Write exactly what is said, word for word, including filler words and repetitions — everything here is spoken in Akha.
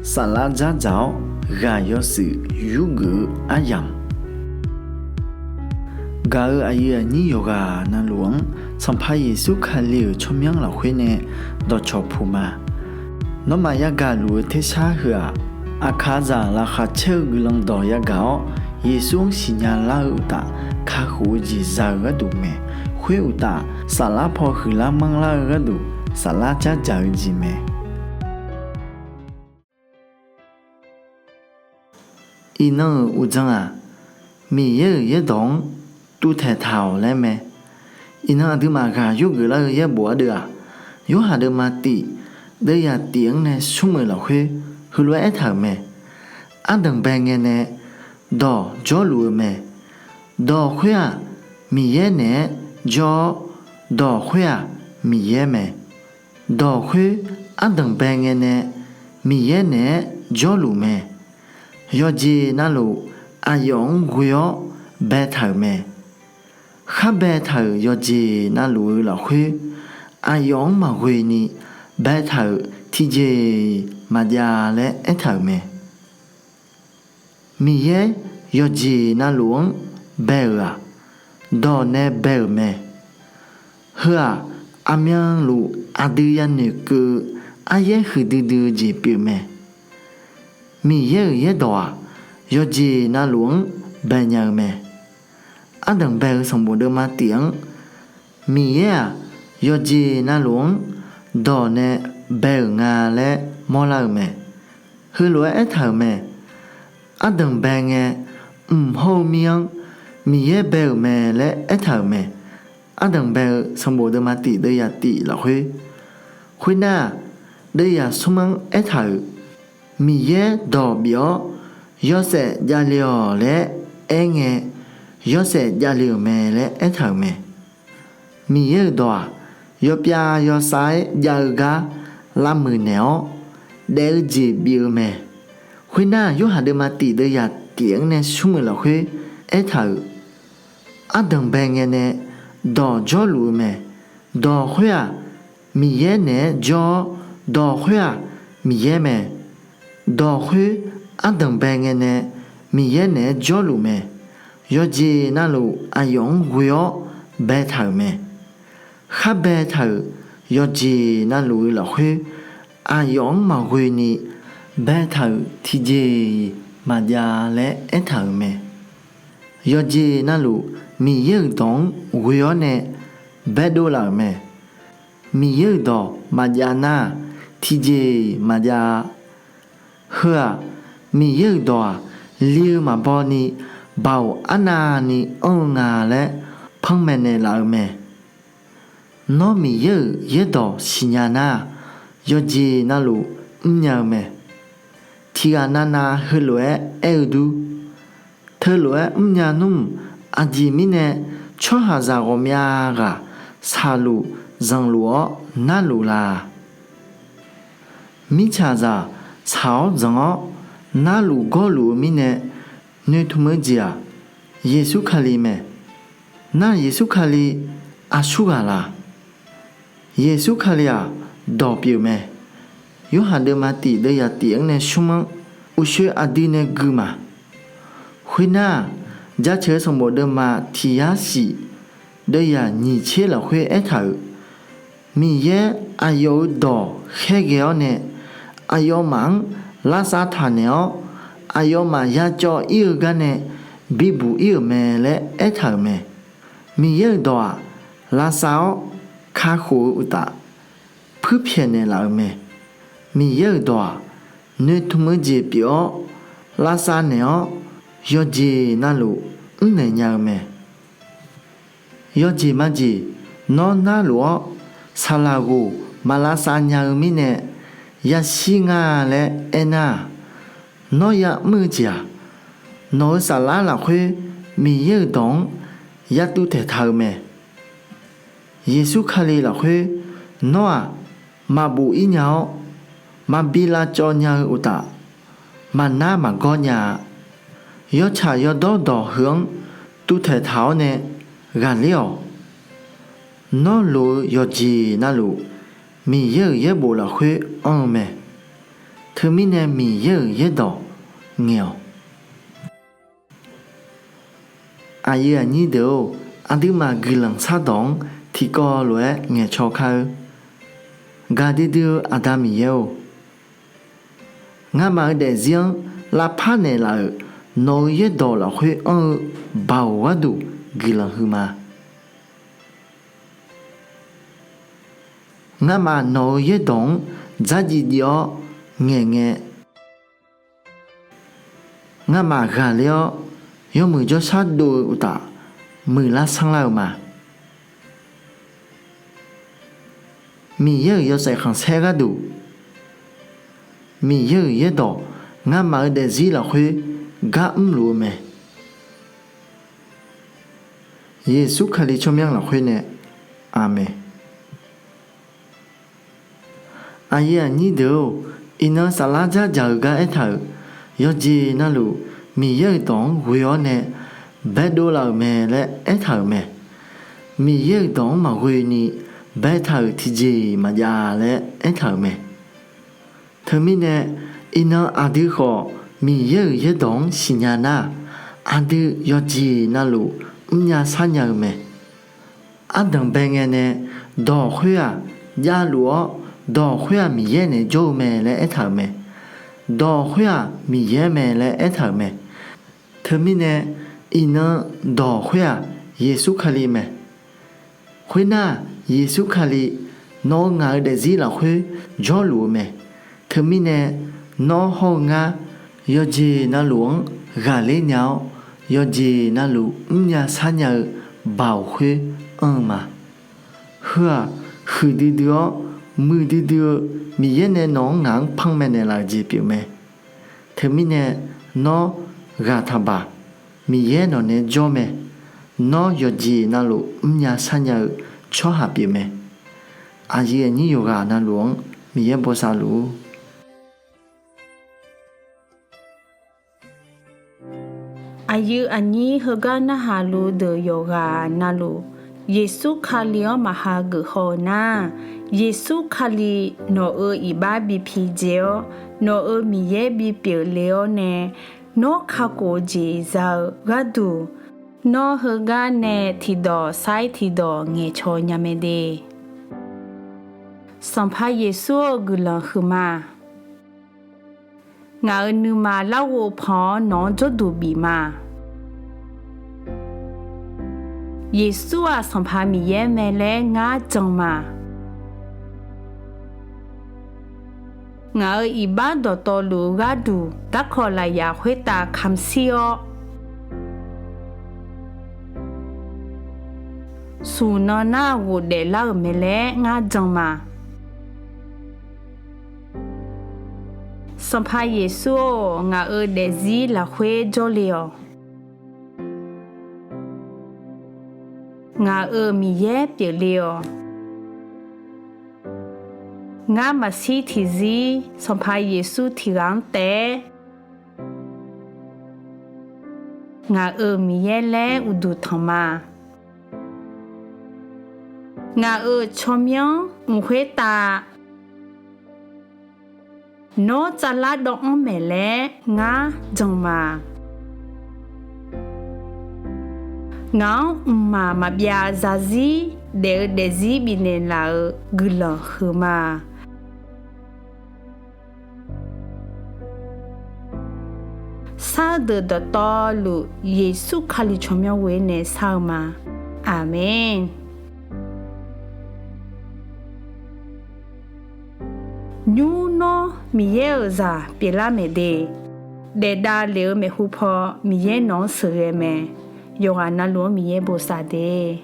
Saflar dzardzaq-awr ghaq yawshuif yurgeuf-eu aryamq, gaq-euq aqyuif aqnyir yawqghaq navluf-anr Sanqpaq Yeqsur Kali-euq tsawrmyanr lafkhoer nae dawqcawq puq ma. Nawmaf yagaq luf-eu tersar heu-aq, aqkaqzaq laqkhaq caer-eu guiqlanq dawq yagaq-awr, Yeqsur-anr siqnya lar-eu uqtaf, kakhof-eu jeq za-eu gharduq mae. Khoer uqtaf, saflar paw huiqlar manrlar-eu gharduq, saflar dzardzaq-eu jeq mae. Iqnan-euq uqdzan-aq, Miqyaer-euq yaerdawq-anr tuvtaeq taq-awq laer mae. Iqnan aqduimaf ghaq yurgeuf lar-eu yaerbof ardeuv-aq, Yorhaq deuvma tif, deuvyaq tif-anr nae smr-euq lafkhoer heulof-aer aertaq-euq mae. Ardanq bae ngae nae dawq jawrluf-eu mae. Dawq khoer-aq, Miqyaer naeq-aer jawr-awr, dawq khoer-aq, Miqyaer mae. Dawq khoer ardanq bae ngae nae Miqyaer naeq-aer jawrluf mae. Yawqjeq navluf aqyawf-anr ghoe-awr baetaq-euq mae. Khar baetaq-euq yawqjeq navluf-eu lafkhoer, aqyawf-anr maqghoe ni baetaq-euq tiqjeq-iq maqjav laer aertaq-euq mae. Miqyaer yawqjeq navluf-anr bae-euq-aq, dawq nae bae-euq mae. Heu-aq, aqmyanluf aqdui yanoeq keuv-eu aryaer huiqdui dui-eu jeq pyeuf mae. Miqyaer-euq yaerdawq-aq, yawqjeq navluf-anr baenya-eu mae. Ardanq bae-eu sanqbof deuvma tif-anr, Miqyaer-aq, yawqjeq navluf-anr dawq nae bae-euq nga laer mawrlar-eu mae. Heulof-aer aertaq-euq mae. Ardanq bae ngae, mq hawr-eu mir-anr Miqyaer bae-euq mae laer aertaq-euq mae. Ardanq bae-eu sanqbof deuvma tif deuvyaq tif lafkhoer. Khoernar-aq, deuvyaq smr-anr aertaq-euq, Miqyaer dawq bif-awr yawshaef javle-awq laer aerngae, yawshaef javle-euq mae laer aertaq-euq mae. Miqyaer-euq dawq-aq, yawpyav yawsav-aer jav-eu gar lavmuiq naeq-awr daef-eu jeq bif-eu mae. Khoernar-aq, Yorhaq deuvma tif deuvyaq tif-anr nae smr-euq lafkhoer aertaq-euq, ardanq bae ngae nae dawq jawrluf-eu mae. Dawq khoer-aq, Miqyaer naeq-aer jawr-awr, dawq khoer-aq, Miqyaer mae. Dawq khoer ardanq bae ngae nae Miqyaer naeq-aer jawrluf mae. Yawqjeq navluf aqyawf-anr ghoe-awr baetaq-euq mae. Khar baetaq-euq yawqjeq navluf-eu lafkhoer, aqyawf-anr maqghoe ni baetaq-euq tiqjeq-iq maqjav laer aertaq-euq mae. Yawqjeq navluf Miqyaer-euq dawq-anr ghoe-awr nae baedov laf-euq mae. Miqyaer-euq dawq maqjav nar-aq, tiqjeq-iq maqjav-a. Heu-aq, Miqyaer-euq dawq-aq, li-eu maqbaw ni baoq arnavni anr-eu nga laer panmaeq naeqlaf-eu mae. Nawr Miqyaer-euq yaerdawq siqnya nar-aq, yawqjeq navluf mrnya-eu mae. Tiqghaq navnav heulof-aer aer-eu dur. Teulof-aer mrnya nmr-mq, aqjeq mirnae tsawrhaqzaq ghawqmya ghaq shaqluf zanqluf-awr narluf la? Mirtsaqzaq shaq-awr zanq-awr narluf gawrluf-eu mirnae noeqtmq-eu jeq-aq, Yeqsur Kali mae. Nar Yeqsur Kali aqsurghaq la? Yeqsur Kali-aq, dawq pyeuf mae. Yorhaq deuvma tif deuvyaq tif-anr nae smr-anr uqshoe aqdui nae gui ma. Khoernar-aq, Jaceuq-eu sanqbof deuvma tiq yar shif deuvyaq nyiq tser lafkhoer aertaq-euq, Miqyaer aqyawf-euq dawq khaerghae-awr nae aqyawfmaf-anr lavsav taqnaeq-awr, aqyawfmaf yacawv ir-eu gar nae bibuq ir-euq mae laer aertaq-euq mae. Miqyaer-euq dawq-aq, lavsav-awr kakhof-eu uqtaf, puirpyaeq naeqlaf-euq mae. Miqyaer-euq dawq-aq, noeqtmq-eu jeq pyeuf-awr, lavsav naeq-awr, yawqjeq navluf mrnaeq nya-eu mae. Yawjeq majeq nawr narluf-awr, saqlaq ghoq maq lavsav nya-eu mirnae yashir nga laer aernar-aq, nawr ya'mr-eu jeq-aq, nawq-eu saflar lafkhoer Miqyaer-euq dawq-anr yatuv taeqtaq-eu mae. Yeqsur Kali lafkhoer nawr-aq, maqbof ir nya-awr, maqbi lavcawv nya-eu uqtaf, maqnar maqgawr nya-a. Yawtsaq yawdawr dawq heu-anr tuvtaeq taq-awr nae ghaqler-awq. Nawr loq-eu yawqjeq navluf, Miqyaer-euq yaerbof lafkhoer anr-eu mae. Teumirnae Miqyaer-euq yaerdawq ngaeq-awq. Aqyuif aqnyir deuq-or, aqduimaf guiqlanq shardawq-anr tiqkawv lof-aer ngaeqcaw kar-eur. Gaqdui dui-eu Aqda Miqyaer-or, ngamaf-eu daefzir-anr lavpar naeqlaf-euq nawq-eu yaerdawq lafkhoer anr-eu Baoq gharduq guiqlanq huiqma. Ngamaf nawq-eu yaerdawq-anr dzardziv dziv-awr ngaeqngae, ngamaf ghaqler-awr yawmuiq jawrshar dov-eu uqtaf muiqlar sanrlar-eu ma. Miqyaer-euq yawshaef khanqsaer gharduq, Miqyaer-euq yaerdawq ngamaf-eu daefzir lafkhoer gar mrluf-eu mae. Yeqsur Kali tsawrmyanr lafkhoer nae, Aqmeq. Aqyuif aqnyir deuq-or, iqnan saflar dzardzaq-eu gar aertaq-euq, yawqjeq navluf Miqyaer-euq dawq-anr ghoe-awr nae baedov laf-euq mae laer aertaq-euq mae. Miqyaer-euq dawq-anr maqghoeni baetaq-euq tiqjeq-iq maqjav laer aertaq-euq mae. Teumirnae, iqnan aqdui khawf Miqyaer-euq yaerdawq-anr siqnya nar-aq, aqdui yawqjeq navluf mrnya sharnya-eu mae. Ardanq bae ngae nae, dawq khoer-aq javluf-awr, dawq khoer-aq Miqyaer naeq-aer jawr-eu mae laer aertaq-euq mae. Dawq khoer-aq Miqyaer mae laer aertaq-euq mae. Teumirnae, iqnan dawq khoer-aq Yeqsur Kali mae. Khoernar-aq, Yeqsur Kali nawq-eu ngaq-eu daefzir lafkhoer jawrluf-eu mae. Teumirnae, nawr hawr-eu ngar yawqjeq navluf-anr ghaqler nya-awr, yawqjeq navluf mrnya sharnya-eu Baoq khoer anr-eu ma. Heu-aq, huiqdui dui-awr muiqdui dui-eu Miqyaer nae nawq-anr ngaq-anr panmaeq naeqlaf-euq jeq pyeufmae. Teumirnae, nawr ghaq taqbaq, Miqyaer nawq naeq-aer jawr mae. Nawr yawqjeq navluf mrnya sharnya-eu tsawrhaq pyeufmae. Aqyuif aqnyir yawqghaq navluf-anr Miqyaer bosav luf-ur. Aqyuif aqnyir heugar narhaq luf deuq yawqghaq navluf, Yeqsur Kali-anr maqha geuf haw-eu nar, Yeqsur Kali nawq-euq iqbax bi pidzae-awr, nawq-euq Miqyaer bipyeuf le-awr nae, nawr kakhof-eu jeq za-eu gharduq, nawr heugar nae tiqdawq sair tiqdawq ngaeqcawq nya mae de. Sanqpaq Yeqsur-eu guiqlanq huiqma. Ngaq-euq nuima larghov pan-awr nawq-anr jawrduq bif ma. Yeqsur-aq Sanqpaq Miqyaer mae laer ngar jan ma. Ngaq-euq iqbax dawqtawvluf-eu gharduq darkawq lafyaq khoertav kamq shir-awr, smq nan nar ghofdaef lar-euq mae laer ngar jan ma. Sanqpaq Yeqsur-or, ngaq-euq daefzir lafkhoer jawrle-awq. Ngaq-euq Miqyaer pyeufle-awq. Ngar maqshir tiqzir Sanqpaq Yeqsur tiq ghaq-anr taef-aer ngaq-euq Miqyaer laer uqduq tanq ma. Ngaq-euq tsawrmyanr mq khoertav nawr tsavlar dawv-anr maeq laer ngar jan ma. Ngaq-anr mqmaq maqbyav zarzir daef-eu daefzir bifnaeq laf-euq guiqlanq huiqma. Sar-eu deuq dawqtawvluf Yeqsur Kali tsawrmyanr ghoer nae shar-eu ma. Aqmeq. Nymr nawr Miqyaer-euq zaq pyeuflar maeq de. Daefdav lef-eu maeqhu paw Miqyaer nawq-anr sheuqghae mae. Yawqghaq navluf-anr Miqyaer bosav de.